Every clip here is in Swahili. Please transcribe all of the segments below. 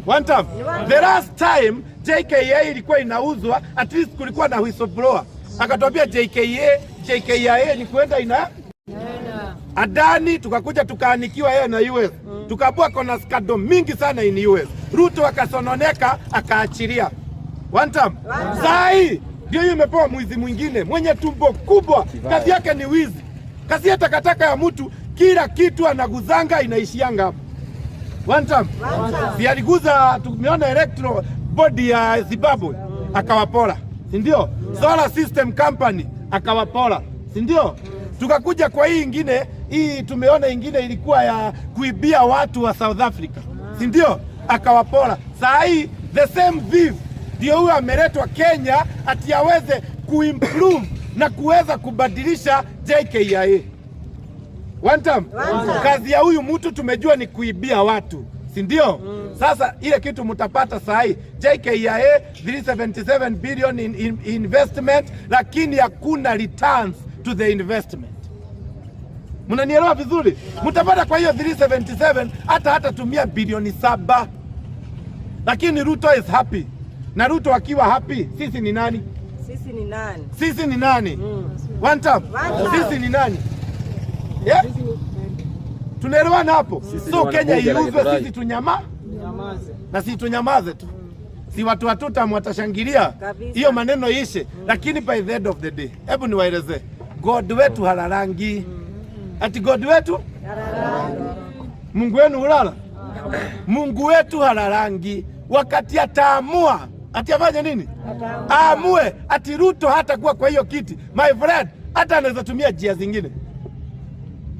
One time. The last time JKIA ilikuwa inauzwa, at least kulikuwa na whistleblower. Akatuambia JKIA, JKIA ni kwenda ina Adani, tukakuja tukaanikiwa yeye na US. Tukaambiwa kuna scandal mingi sana in US. Ruto akasononeka akaachilia. One time. Saa hii ndio hiyo imepewa mwizi mwingine mwenye tumbo kubwa, kazi yake ni wizi, kazi ya takataka ya mtu, kila kitu anaguzanga inaishianga hapo. One time. Si aliguza, tumeona electoral body ya Zimbabwe akawapora, si ndio? Solar System Company akawapora, si ndio? Tukakuja kwa hii ingine, hii tumeona ingine ilikuwa ya kuibia watu wa South Africa, si ndio? Akawapora. Saa hii the same thief ndio huyo ameletwa Kenya ati aweze kuimprove na kuweza kubadilisha JKIA. One time. Kazi ya huyu mtu tumejua ni kuibia watu, si ndio? Sasa ile kitu mtapata saa hii JKIA 377 billion in investment, lakini hakuna returns to the investment. Mnanielewa vizuri? Mtapata kwa hiyo 377 hata tumia bilioni 7, lakini Ruto is happy. Na Ruto akiwa happy, sisi ni nani? Sisi ni nani? Sisi ni nani? One time. One time. Sisi ni nani? Yeah? Tunaelewana hapo? Sisi So ni Kenya wanabunge la iuzwe, Githurai. Sisi tunyama na sisi tunyamaze tu, si watu wa tutam watashangilia Kabisa. Hiyo maneno ishe, lakini by the end of the day, hebu niwaeleze, God wetu halalangi. Ati God wetu, Mungu wenu hulala? Mungu wetu halalangi. Wakati ataamua ati afanye nini, aamue ati Ruto hatakuwa kwa hiyo kiti, my friend, hata anaweza tumia njia zingine,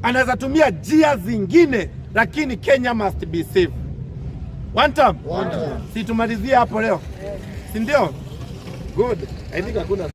anaweza tumia njia zingine, lakini Kenya must be safe. One time. One time. Si tumalizie hapo leo, si ndio? Good. I think hakuna